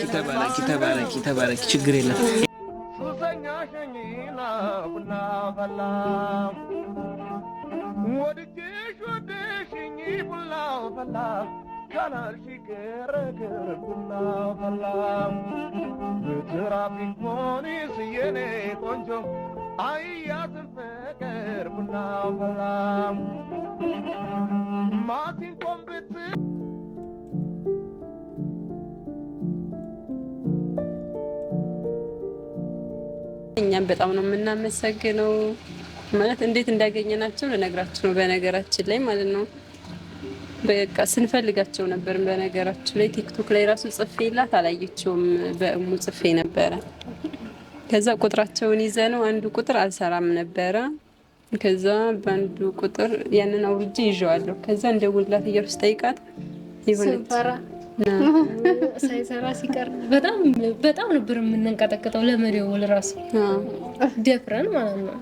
ተባረኪ ተባረኪ ተባረኪ፣ ችግር የለም። ወድጄሽ ወደሽኝ ቡናው ፈላ ካላልሽ ግርግር ቡናው ፈላ በትራፊክ ፖሊስ የኔ ቆንጆ አያዝም ፍቅር ቡናው ፈላ ማሲንቆም ብት እኛም በጣም ነው የምናመሰግነው። ማለት እንዴት እንዳገኘናቸው ልነግራችሁ ነው፣ በነገራችን ላይ ማለት ነው። በቃ ስንፈልጋቸው ነበር። በነገራችን ላይ ቲክቶክ ላይ ራሱ ጽፌላት አላየችውም። በእሙ ጽፌ ነበረ። ከዛ ቁጥራቸውን ይዘ ነው አንዱ ቁጥር አልሰራም ነበረ። ከዛ በአንዱ ቁጥር ያንን አውርጄ ይዤዋለሁ። ከዛ እንደውልላት እያልኩ ስጠይቃት የሆነች ሳይሰራ ሲቀር በጣም በጣም ነበር የምንንቀጠቀጠው ለመደወል ራሱ ደፍረን ማለት ነው።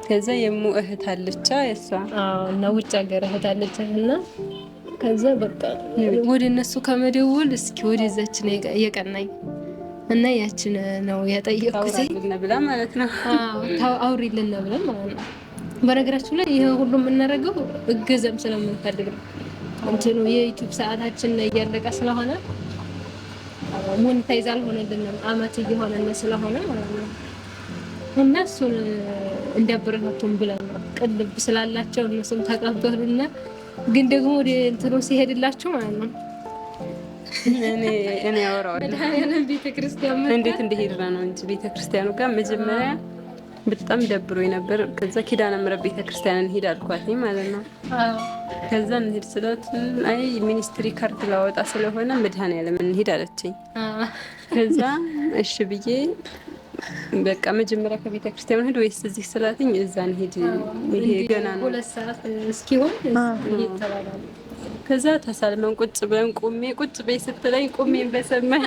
ከዛ የሙ እህት አለቻ የሷ እና ውጭ ሀገር እህት አለች እና ከዛ በቃ ወደ እነሱ ከመደወል እስኪ ወደዛች ነው የቀናኝ እና ያችን ነው የጠየቅኩት አውሪልን ብላ ማለት ነው። አውሪልን ብለን ማለት ነው። በነገራችሁ ላይ ይሄ ሁሉ የምናደርገው እገዛም ስለምንፈልግ ነው። እንትኑ የዩቲዩብ ሰዓታችን እያለቀ ስለሆነ monetize አልሆነልንም፣ አመት እየሆነን ስለሆነ ማለት ነው። እና እሱን እንዲያበረታቱን ብለን ነው። ቅልብ ስላላቸው እነሱም ተቀበሉና፣ ግን ደግሞ ወደ እንትኑ ሲሄድላችሁ ማለት ነው እኔ አወራዋለሁ። መድኃኒዓለም ቤተክርስቲያን መጣ። እንዴት እንደሄድን ነው እንጂ ቤተክርስቲያኑ ጋር መጀመሪያ በጣም ደብሮኝ ነበር። ከዛ ኪዳነ ምሕረት ቤተክርስቲያን እንሂድ አልኳት ማለት ነው። ከዛ እንሂድ ስላት አይ ሚኒስትሪ ካርድ ላወጣ ስለሆነ መድኃኒዓለም እንሂድ አለችኝ። ከዛ እሺ ብዬ በቃ መጀመሪያ ከቤተ ክርስቲያን እንሂድ ወይስ እዚህ ስላትኝ እዛ እንሂድ፣ ይሄ ገና ነው። 2 ሰዓት እስኪሆን እንሂድ ተባባልን። ከዛ ተሳልመን ቁጭ ብለን ቁሜ ቁጭ በይ ስትለኝ ቁሜን በሰማኝ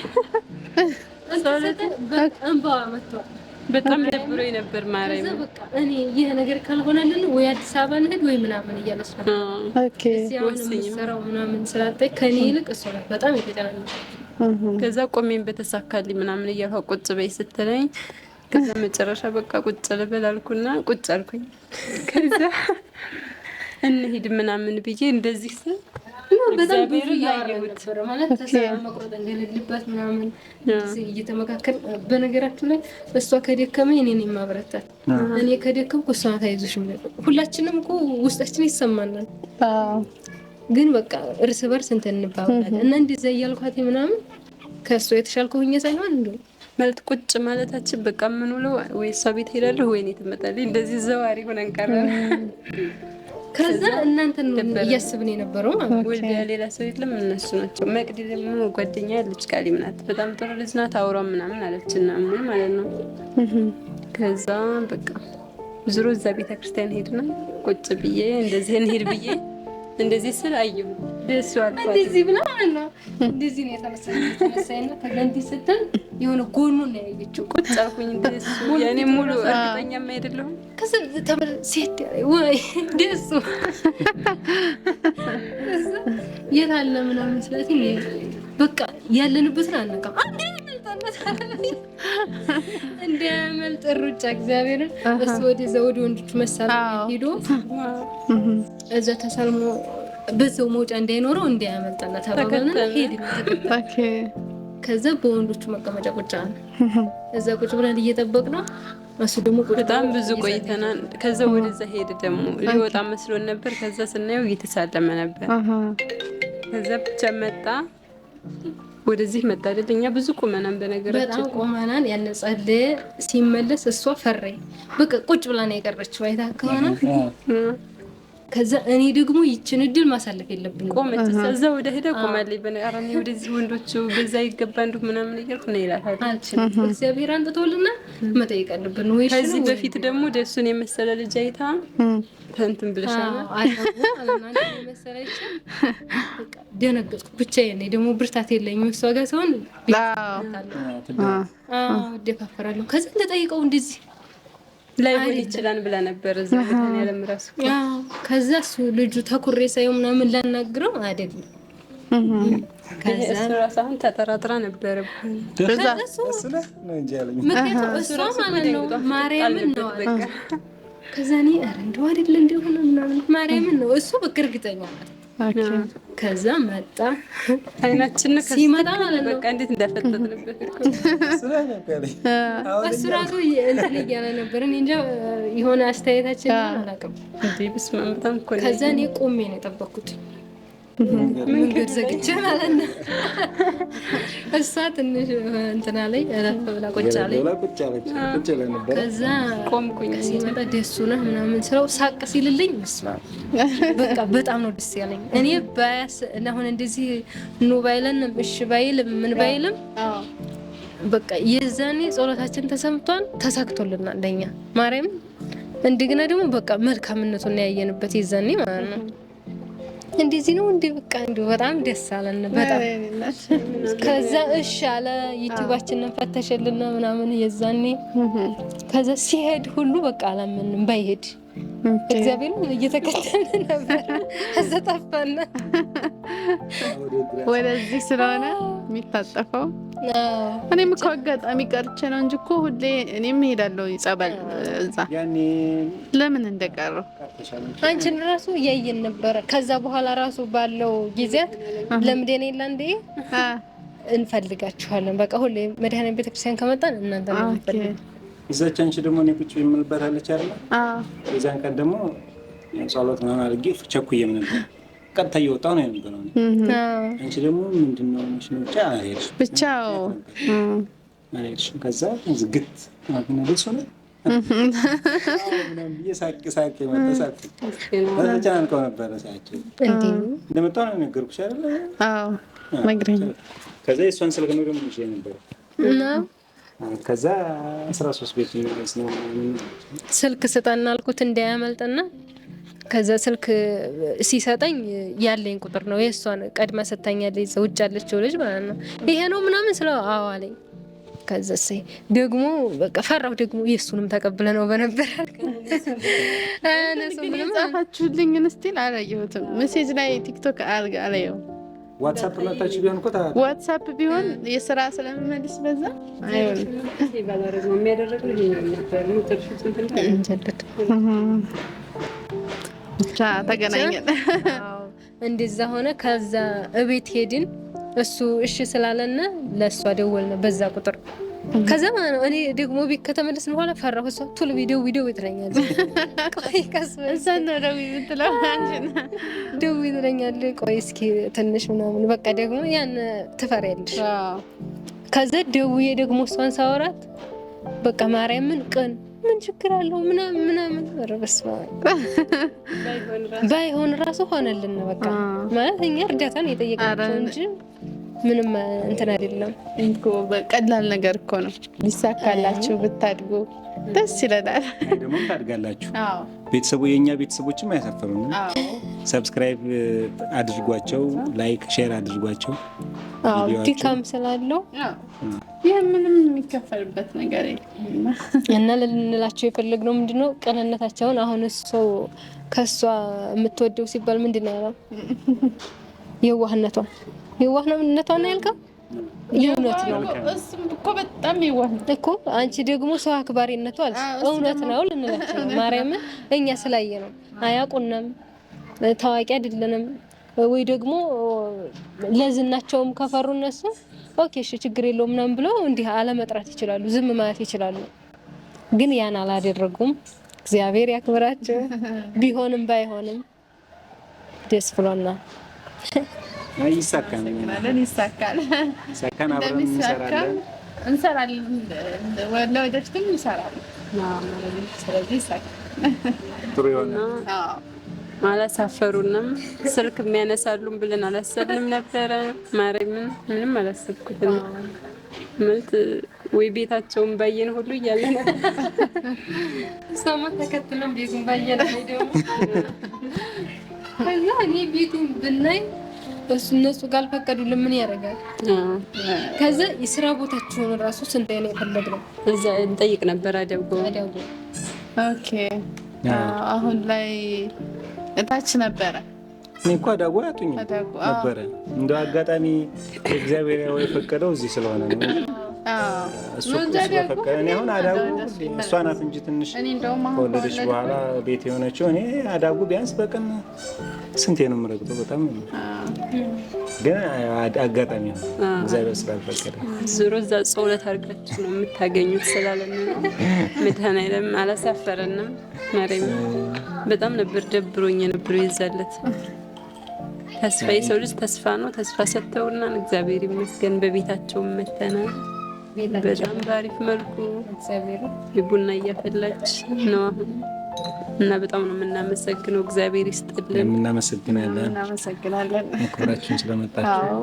እንባዋ መጥቷል። በጣም ደብሮኝ ነበር። ማርያም ከዛ በቃ እኔ ይህ ነገር ካልሆነልን ወይ አዲስ አበባ እንሂድ ወይ ምናምን እያለች ነው። እዚህ አሁን የምትሰራው ምናምን ስላልጠይ ከኔ ይልቅ እሷ ናት በጣም የተጨናነቀችው። ከዛ ቆሜን በተሳካልኝ ምናምን እያልኳ ቁጭ በይ ስትለኝ ከዛ መጨረሻ በቃ ቁጭ ልበል አልኩና ቁጭ አልኩኝ። ከዛ እንሂድ ምናምን ብዬ እንደዚህ ስል በጣም ብዙ እግዚአብሔርን እያወራን አየሁት። ነበረ ማለት ተስፋ መቁረጥ እንደሌለበት ምናምን እንደዚህ እየተመካከል። በነገራችን ላይ እሷ ከደከመኝ እኔ ነኝ የማበረታት፣ እኔ ከደከምኩ እሷ ናት አይዞሽ የምለው። ሁላችንም እኮ ውስጣችን ይሰማናል፣ ግን በቃ እርስ በርስ እንትን እንባባላለን እና እንደዚያ እያልኳት ምናምን ከእሷ የተሻልኩ ሆኜ ሳይሆን እንደው ማለት ቁጭ ማለታችን በቃ የምንውለው ወይ እሷ ቤት ሄዳለሁ ወይ እኔ ትመጣለች፣ እንደዚህ ዘዋሪ ሆነን ቀረን። ከዛ እናንተን እያስብን የነበረው ማለት ነው። ወልዲያ ሌላ ሰው የለም፣ እነሱ ናቸው። መቅዲ ደግሞ ጓደኛ ያለች ቃሊም ናት፣ በጣም ጥሩ ልጅ ናት። አውሯ ምናምን አለችና ምን ማለት ነው። ከዛ በቃ ዙሮ እዛ ቤተክርስቲያን ሄድና ቁጭ ብዬ እንደዚህ እንሂድ ብዬ እንደዚህ ስል አየሁ። ደስ አልኳት። እንደዚህ ብላ ማለት ነው። እንደዚህ ነው የተነሳኝና ከዛ እንዲህ ስትል የሆነ ጎኑን ነው ያየችው። ቁጭ አልኩኝ። ደሱ የእኔ ሙሉ እርግጠኛም አይደለሁም። ከዛ ሴት ወይ ደሱ ከዛ የት አለ ምናምን ስላት በቃ ያለንበትን አናውቅም። አንዴ እንዲያመልጥ ሩጫ እግዚአብሔርን እሱ ወደዛ ወደ ወንዶቹ መሳለም ሄዶ እዛ ተሳልሞ በዛው መውጫ እንዳይኖረው እንዲያመልጠና ተባባልና ሄድን። ከዛ በወንዶቹ መቀመጫ ቁጭ አለ። እዛ ቁጭ ብለን እየጠበቅ ነው። እሱ ደግሞ ቁጭ በጣም ብዙ ቆይተናል። ከዛ ወደዛ ሄደ ደግሞ ሊወጣ መስሎን ነበር። ከዛ ስናየው እየተሳለመ ነበር። ከዛ ብቻ መጣ፣ ወደዚህ መጣ አይደል? እኛ ብዙ ቆመናል። በነገራችን በጣም ቆመናል። ያን ጸለየ። ሲመለስ እሷ ፈራኝ። በቃ ቁጭ ብላ ነው የቀረችው አይታ ከሆነ። ከዛ እኔ ደግሞ ይችን እድል ማሳለፍ የለብኝም። ቆመች። እዛ ወደ ሄደ ቆማለች። በነገራ እኔ ወደዚህ ወንዶቹ በዛ ይገባ እንዱ ምናምን እያልኩ ነው ይላታል። አልችልም። እግዚአብሔር አንጥቶልና መጠየቅ አለብን ወይ? እሺ ከዚህ ነው ወይ? በፊት ደግሞ ደሱን የመሰለ ልጅ አይታ እንትን ብለሻል። መሰለች ደነገጥኩ። ብቻዬን ነኝ ደግሞ ብርታት የለኝም። እሷ ጋር ሲሆን እደፋፈራለሁ። ከዛ እንደጠይቀው እንደዚህ ላይሆን ይችላል ብላ ነበር እዛ መድኃኒዓለም ራሱ። ከዛ እሱ ልጁ ተኩሬ ሳይሆን ምናምን ላናግረው አይደለም። ከዛ እሱ ራሱ አሁን ተጠራጥራ ነበረ። ምክንያቱም እሷ ማለት ነው ማርያምን ነው በቃ። ከዛ እኔ ኧረ እንደው አይደለ እንደሆነ ምናምን ማርያምን ነው እሱ በቃ እርግጠኛ ናት። ከዛ መጣ አይናችን ሲመጣ ማለት ነው በቃ እንዴት እንዳፈጠጥንበት እኮ እሱ ራሱ እንትን እያለ ነበር። እኔ እንጃ የሆነ አስተያየታችን አላውቅም። እንዴ በስመ አብ በጣም እኮ ነው። ከዛ እኔ ቆሜ ነው የጠበኩት መንገድ ዘግቼ ማለት ነው። እሷ ትንሽ እንትና ላይ እረፍ ብላ ቁጭ አለኝ። ከዛ ቆምኩኝ። ሲመጣ ደሱ ነህ ምናምን ስለው ሳቅ ሲልልኝ በቃ በጣም ነው ደስ ያለኝ። እኔ ባያስ አሁን እንደዚህ ኑ ባይለንም እሺ ባይልም ምን ባይልም በቃ የዛኔ ጸሎታችን ተሰምቷል፣ ተሳክቶልናል ለኛ ማርያም። እንደገና ደግሞ በቃ መልካምነቱን ያየንበት የዛኔ ማለት ነው። እንደዚህ ነው እንዴ በቃ እንደው በጣም ደስ አለን በጣም። ከዛ እሺ አለ ዩቲዩባችንን ፈተሸልና ምናምን የዛኔ። ከዛ ሲሄድ ሁሉ በቃ አላመንም ባይሄድ እግዚአብሔርን እየተከተልን ነበር። ከዛ ጠፋና ወደዚህ ስለሆነ የሚታጠፈው እኔም እኮ አጋጣሚ ቀርቼ ነው እንጂ እኮ ሁሌ እኔም እሄዳለሁ ጸበል እዛ። ለምን እንደቀረው አንቺን ራሱ እያየን ነበረ። ከዛ በኋላ ራሱ ባለው ጊዜያት ለምደን የለ እንዴ እንፈልጋችኋለን። በቃ ሁሌ መድኃኔዓለም ቤተክርስቲያን ከመጣን እናንተ ነው የምንፈልገው። እዛች አንቺ ደግሞ እኔ ቁጭ የምልበት አለች አይደል? የዛን ቀን ደግሞ ጸሎት ምናምን አድርጌ ቸኩዬም ነበር። ቀጥታ እየወጣሁ ነው የነበረው። አንቺ ደግሞ ምንድን ነው ብቻ አልሄድሽም ብቻው አልሄድሽም። ከዛ ዝግት ደስ ሆነ ሳቅ ሳቅ መጣ ሳቅ ተጨናንቀው ነበረ። ሳያቸው እንደመጣሁ ነው የነገርኩሽ አይደለ? አዎ ነግረኸኛል። ከዛ የእሷን ስልክ ነው ደግሞ ይዤ ነበረ። ከዛ 13 ቤት ነው ስልክ ስጠና አልኩት እንዳያመልጥና ከዛ ስልክ ሲሰጠኝ ያለኝ ቁጥር ነው የእሷን ቀድማ ሰታኛለች፣ ውጭ ያለችው ልጅ ማለት ነው። ይሄ ነው ምናምን ስለው አዎ አለኝ። ከዛ እሰይ ደግሞ በቃ ፈራሁ። ደግሞ የእሱንም ተቀብለ ነው በነበር ጻፋችሁልኝን still አላየሁትም። message ላይ ቲክቶክ አላየሁም። ዋትሳፕ መታችሁ ቢሆን እኮ ዋትሳፕ ቢሆን የስራ ስለምመልስ በዛ አይሆንም። ብቻ ተገናኘን፣ እንደዛ ሆነ። ከዛ እቤት ሄድን። እሱ እሺ ስላለና ለእሷ ደወልነ በዛ ቁጥር። ከዛ ማለት ነው እኔ ደግሞ ቤት ከተመለስን በኋላ ፈራሁ። እሷ ቶሎ በይ ደውይ ደውይ ትለኛለች። ቆይ ቀስ በይ እሷን ነው ደውይ የምትለው አንቺን ደውይ ትለኛለች። ቆይ እስኪ ትንሽ ምናምን በቃ ደግሞ ያን ትፈሪያለሽ። ከዛ ደውዬ ደግሞ እሷን ሳወራት በቃ ማርያምን ቅን ምን ችግር አለው ምናምን ምናምን፣ ኧረ በስመ አብ ባይሆን ራሱ ሆነልን። በቃ ማለት እኛ እርዳታን የጠየቅናቸው እንጂ ምንም እንትን አይደለም እኮ በቀላል ነገር እኮ ነው። ቢሳካላችሁ ብታድጉ ደስ ይለናል። ደግሞ ታድጋላችሁ። ቤተሰቡ የእኛ ቤተሰቦችም አያሳፍሩንም። subscribe አድርጓቸው፣ like share አድርጓቸው። ድካም ስላለው ይህ ምንም የሚከፈልበት ነገር የለም እና ልንላቸው የፈለግነው ምንድነው ቅንነታቸውን። አሁን እሱ ከእሷ የምትወደው ሲባል ምንድን ነው ያለው? የዋህነቷ የዋህነቷ ነው ያልከው? የእውነት ነው እሱም እኮ በጣም የዋህ ነው እኮ። አንቺ ደግሞ ሰው አክባሪነቷ አልሽ። እውነት ነው ልንላቸው ነው። ማርያምን እኛ ስላየ ነው። አያውቁንም፣ ታዋቂ አይደለንም ወይ ደግሞ ለዝናቸውም ከፈሩ እነሱ okay እሺ ችግር የለውም ምናምን ብለው እንዲህ አለመጥራት ይችላሉ፣ ዝም ማለት ይችላሉ። ግን ያን አላደረጉም። እግዚአብሔር ያክብራቸው። ቢሆንም ባይሆንም ደስ ብሎናል። ይሳካል፣ ይሳካል፣ ይሳካል። አብረን እንሰራለን እንሰራለን፣ ለወደፊትም እንሰራለን። ስለዚህ ይሳካል፣ ጥሩ ይሆናል። አላሳፈሩንም። ስልክ የሚያነሳሉን ብለን አላሰብንም ነበረ። ማርያምን ምንም አላሰብኩትም። ማለት ወይ ቤታቸውን ባየን ሁሉ እያለ ነበር። እሷማ ተከትለን ቤቱን ባየን ደግሞ ከዛ እኔ ቤቱን ብናይ እሱ እነሱ ካልፈቀዱልን ምን ያደርጋል? ከዛ የስራ ቦታቸውን ራሱ ስንት ነው የፈለግነው እዛ እንጠይቅ ነበር። አደጎ አደጎ Okay፣ አሁን ላይ እታች ነበረ። እኔ እኮ አዳጉ አያጡኝም ነበረ። እንደው አጋጣሚ እግዚአብሔር ያው የፈቀደው እዚህ ስለሆነ ነው። እሱ ስለፈቀደ እኔ አሁን አዳጉ እሷ ናት እንጂ ትንሽ ከወለደች በኋላ ቤት የሆነችው። እኔ አዳጉ ቢያንስ በቀን ስንቴ ነው የምረግጠው? በጣም ግን አጋጣሚ ነው፣ እግዚአብሔር ስላልፈቀደ። ዞሮ እዛ ጸሎት አድርጋችሁ ነው የምታገኙት ስላለን ነው። መድኃኔዓለም አላሳፈረንም። ማርያም በጣም ነበር ደብሮኝ የነበረው የዛለት። ተስፋ የሰው ልጅ ተስፋ ነው። ተስፋ ሰጥተውናል። እግዚአብሔር ይመስገን። በቤታቸው መተናል። በጣም በአሪፍ መልኩ ቡና እያፈላች ነው አሁን እና በጣም ነው የምናመሰግነው። እግዚአብሔር ይስጥልን። እናመሰግናለን። እናመሰግናለን አክብራችሁን ስለመጣችሁ።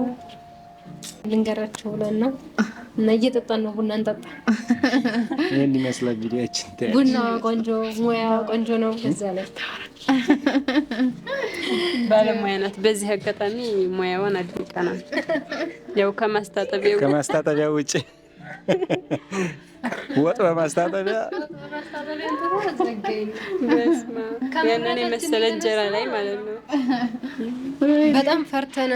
ልንገራችሁ ብለን ነው እና እየጠጣን ነው። ቡና እንጠጣ። ይህን ይመስላል ቪዲዮአችን። ቡና ቆንጆ፣ ሙያዋ ቆንጆ ነው። እዛ ላይ ባለሙያ ናት። በዚህ አጋጣሚ ሙያዋን አድንቀናል። ያው ከማስታጠቢያ ውጭ ወጥ በማስታጠቢያ ያንን የመሰለ እንጀራ ላይ ማለት ነው። በጣም ፈርተን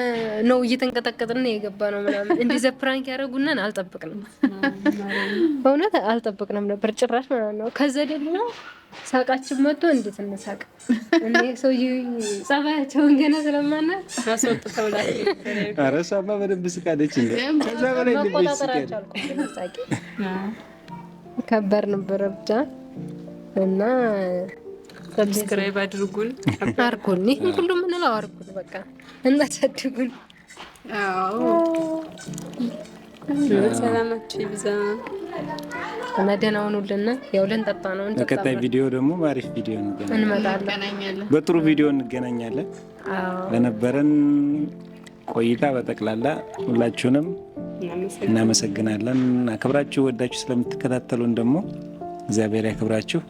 ነው እየተንቀጠቀጥን የገባ ነው ምናምን። እንደዚያ prank ያደረጉናን አልጠብቅንም፣ በእውነት አልጠብቅንም ነበር ጭራሽ ማለት ነው። ከዛ ደግሞ ሳቃችን መጥቶ እንዴት እንሳቅ እንዴ! ሰውዬ ጸባያቸውን ገና ስለማናት አስወጥተው ላይ ኧረ እሷማ በደንብ ስቃለች። እንዴ ከዛ በላይ መቆጣጠር አልቻልኩም። ሳቂ ከባድ ነበረ ብቻ እና subscribe አድርጉን፣ አርጉን። ይህን ሁሉ የምንለው አርጉን፣ በቃ እናሳድጉን። አዎ ሰላማችሁ ይብዛ እና ደህና ሁኑልና። ያው ልንጠጣ ነው። በቀጣይ ቪዲዮ ደግሞ በአሪፍ ቪዲዮ እንመጣለን፣ በጥሩ ቪዲዮ እንገናኛለን። ለነበረን ቆይታ በጠቅላላ ሁላችሁንም እናመሰግናለን። አክብራችሁ ወዳችሁ ስለምትከታተሉን ደግሞ እግዚአብሔር ያክብራችሁ።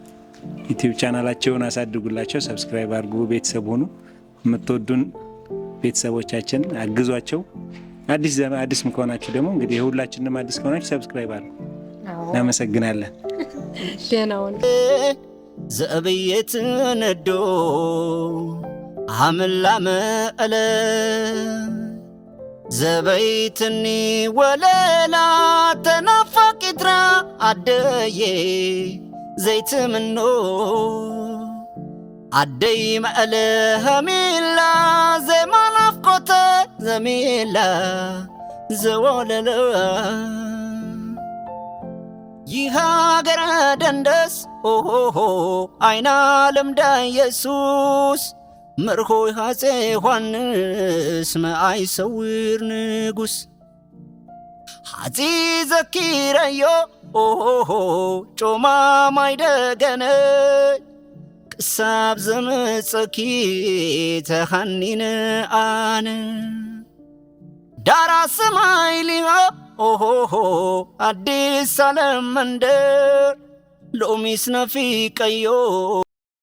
ዩቲዩብ ቻናላቸውን አሳድጉላቸው፣ subscribe አድርጉ፣ ቤተሰብ ሁኑ። የምትወዱን ቤተሰቦቻችን አግዟቸው። አዲስም ከሆናችሁ ደግሞ እንግዲህ ሁላችንም አዲስ ከሆናችሁ subscribe አድርጉ። እናመሰግናለን። ዘብየት ነዶ አምላመአለ ዘበይትኒ ወለላ ተናፋቂትራ አደዬ ዘይትምኖ አደይ መአለ ሀሚላ ዘማናፍቆተ ዘሚላ ዘወለለ ይሃገረ ደንደስ ኦሆሆ አይና ለምዳ ኢየሱስ መርሆይ ሐፄ ዮሐንስ መአይ ሰውር ንጉስ ሐፂ ዘኪረዮ ኦሆሆ ጮማ ማይደገነ ክሳብ ዝምጽኪ ተኻኒነ ኣነ ዳራ ሰማይ ሊሆ ኦሆሆ አዲስ ዓለም መንደር ሎሚስ ነፊቀዮ።